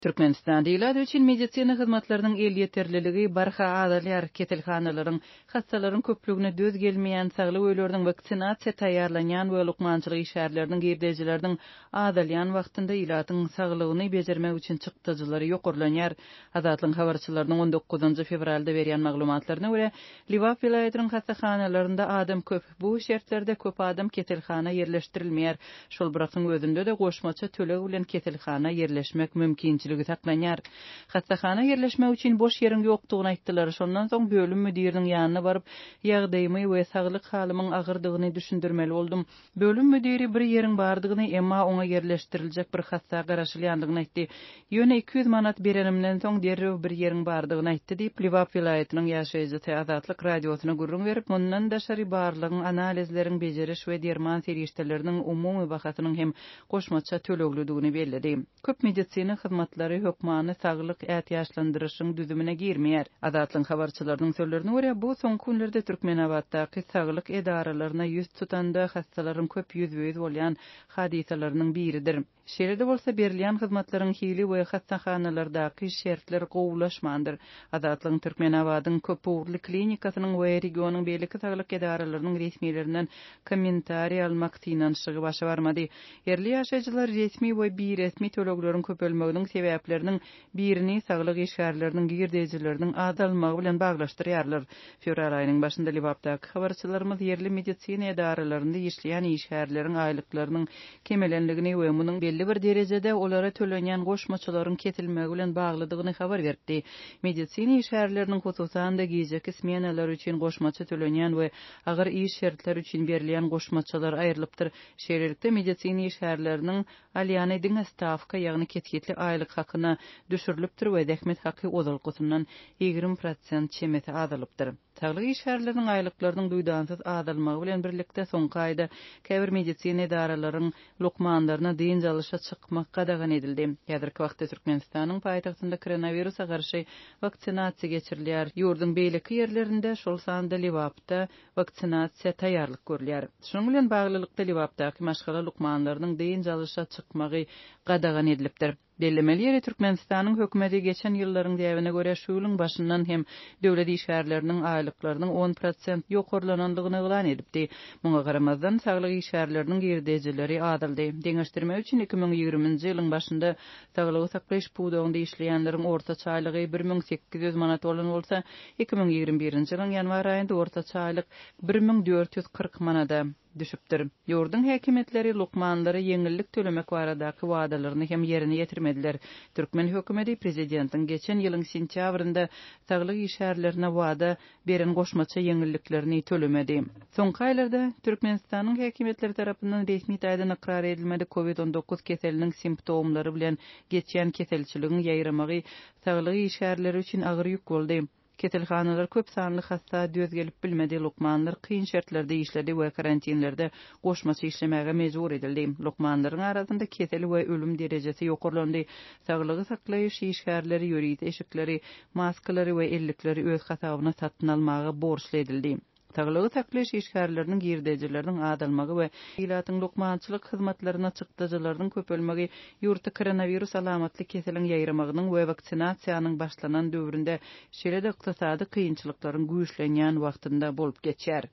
Türkmenistanda ilat üçin medisina hyzmatlarynyň elýeterliligi barha azalýar. Keselhanalaryň hassalaryň köplügine döz gelmeýän, saglyk öýleriniň waksinasiýa taýýarlanýan we lukmançylyk işgärleriniň girdejileriniň azalýan wagtynda ilatyň saglygyny bejermek üçin çykdajylary ýokarlanýar. Azatlygyň habarçylarynyň on dokuzynjy fewralda berýän maglumatlaryna görä, Lebap welaýatynyň hassahanalarynda adam köp. Bu şertlerde köp adam keselhana ýerleşdirilmeýär. Şol bir wagtyň özünde-de goşmaça töleg bilen keselhana ýerleşmek mümkinçiligi saklanýar. Hassahana ýerleşmek üçin boş ýeriň ýokdugyny aýtdylar. Şondan soň bölüm müdiriniň ýanyna baryp, ýagdaýymy we saglyk halymyň agyrdygyny düşündirmeli boldum. Bölüm müdiri bir ýeriň bardygyny, emma oňa ýerleşdiriljek bir hassa garaşylýandygyny aýtdy. Ýöne 200 manat berenimden soň derrew bir ýeriň bardygyny aýtdy diýip, Lebap welaýatynyň ýaşaýjysy Azatlyk Radiosyna gürrüň berip, mundan daşary barlagyň, analizleriň, bejeriş we derman serişdeleriniň umumy bahasynyň hem goşmaça töleglidigini belledi. Köp medisina hyzmatlary hökmany saglyk ätiýaçlandyryşyň düzümine girmeýär. Azatlygyň habarçylarynyň sözlerine görä, bu soňky günlerde Türkmenabatdaky saglyk edaralaryna ýüz tutanda hassalaryň köp ýüzbe-ýüz bolýan hadysalarynyň biridir. Şeýle-de bolsa, berilýän hyzmatlaryň hili we hassahanalardaky şertler gowulaşmandyr. Azatlygyň Türkmenabadyň köpugurly klinikasynyň we regionyň beýleki saglyk edaralarynyň resmilerinden kommentariý almak synanyşygy başa barmady. Ýerli ýaşaýjylar resmi we biresmi tölegleriň köpelmeginiň sebäpleriniň birini saglyk işgärleriniň girdejileriniň azalmagy bilen baglaşdyrýarlar. Fewral aýynyň başynda Lebapdaky habarçylarymyz ýerli medisina edaralarynda işleýän işgärleriň aýlyklarynyň kemelendigini we munuň belli bir derejede olara tölenýän goşmaçalaryň kesilmegi bilen baglydygyny habar beripdi. Medisina işgärleriniň, hususan-da, gijeki smenalar üçin goşmaça tölenýän we agyr iş şertleri üçin berilýän goşmaçalar aýrylypdyr. Şeýlelikde, medisina işgärleriniň alýany diňe stawka, ýagny kesgitli aýlyk hakyna düşürilipdir we zähmet haky ozalkysyndan 20 prosent çemesi azalypdyr. Saglyk işgärleriniň aýlyklarynyň duýdansyz azalmagy bilen birlikde, soňky aýda käbir medisina edaralaryň lukmanlaryna dynç alyşa çykmak gadagan edildi. Häzirki wagtda Türkmenistanyň paýtagtynda koronawirusa garşy waksinasiýa geçirilýär. Ýurduň beýleki ýerlerinde, şol sanda Lebapda waksinasiýa taýýarlyk görülýär. Şunuň bilen baglylykda, Lebapdaky maşgala lukmanlarynyň dynç alyşa çykmagy gadagan edilipdir. Bellemeli ýeri, Türkmenistanyň hökümeti geçen ýyllaryň däbine görä şu ýylyň başyndan hem döwlet işgärleriniň aýlyklarynyň 10 prosent ýokarlanandygyny yglan edipdi. Muňa garamazdan, saglyk işgärleriniň girdejileri azaldy. Deňeşdirmek üçin, 2020-nji ýylyň başynda saglygy saklaýyş pudagynda işleýänleriň ortaça aýlygy 1800 manat bolan bolsa, 2021-nji ýylyň ýanwar aýynda ortaça aýlyk 1440 manada düşüpdir. Ýurduň häkimiýetleri lukmanlara ýeňillik tölemek baradaky wadalaryny hem ýerine ýetirmediler. Türkmen hökümeti prezidentiň geçen ýylyň sentýabrynda saglyk işgärlerine wada beren goşmaça ýeňilliklerini tölemedi. Soňky aýlarda Türkmenistanyň häkimiýetleri tarapyndan resmi taýdan ykrar edilmedik Covid 19 keseliniň simptomlary bilen geçýän keselçiligiň ýaýramagy saglyk işgärleri üçin agyr ýük boldy. Keselhanalar köp sanly hassa döz gelip bilmedi, lukmanlar kyn şertlerde işledi we karantinlerde goşmaça işlemäge mejbur edildi. Lukmanlaryň arasynda kesel we ölüm derejesi ýokarlandy. Saglygy saklaýyş işgärleri ýörite eşikleri, maskalary we ellikleri öz hasabyna satyn almaga borçly edildi. Saglygy saklaýyş işgärleriniň girdejileriniň azalmagy we ilatyň lukmançylyk hyzmatlaryna çykdajylarynyň köpelmegi ýurtda koronawirus alamatly keseliň ýaýramagynyň we waksinasiýanyň başlanan döwründe, şeýle-de ykdysady kynçylyklaryň güýçlenýän wagtynda bolup geçýär.